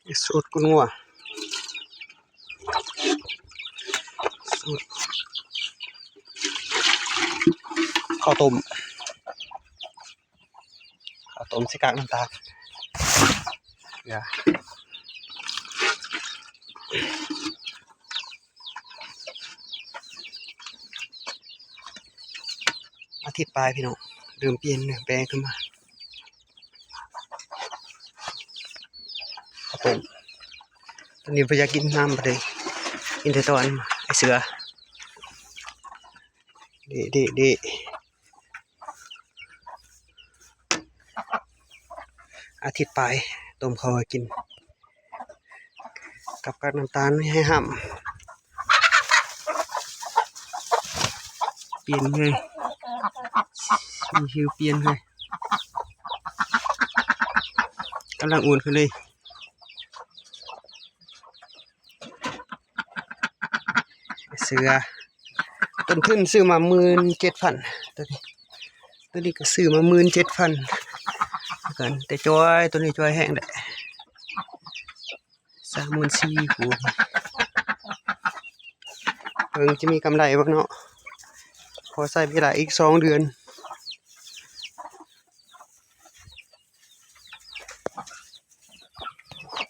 ສູດກຸນງົວ ສູດເຂົ້າຕົ້ມ ເຂົ້າຕົ້ມໃສ່ກາກນ້ຳຕານ ເກືອ ອາທິດປາຍພີ່ນ້ອງ ເລີ່ມປ່ຽນແປງຂຶ້ນມາ ເຂົ້າຕົ້ມ ຕອນນີ້ບໍ່ຢາກກິນນ້ຳປານໃດ ກິນແຕ່ຕອນ ໄອ້ເສືອ ເດ ເດ ເດ ອາທິດປາຍ ຕົ້ມເຂົ້າໃຫ້ກິນ ກັບກາກນ້ຳຕານໃຫ້ຫ້າມ ປ່ຽນເລີຍ ມີຜິວປ່ຽນເລີຍ ກຳລັງອ້ວນຂຶ້ນເລີຍ ເສືອ ຕົ້ນທຶນຊື້ມາໝື່ນເຈັດພັນ ໂຕນີ້ ໂຕນີ້ກໍຊື້ມາໝື່ນເຈັດພັນຄືກັນ ແຕ່ຈ່ອຍ ໂຕນີ້ຈ່ອຍແຮງແຫຼະ ສາມໝື່ນສີ່ພຸ້ນ ເບິ່ງຈະມີກຳໄລບໍ່ເນາະ ພໍໃຊ້ເວລາອີກສອງເດືອນ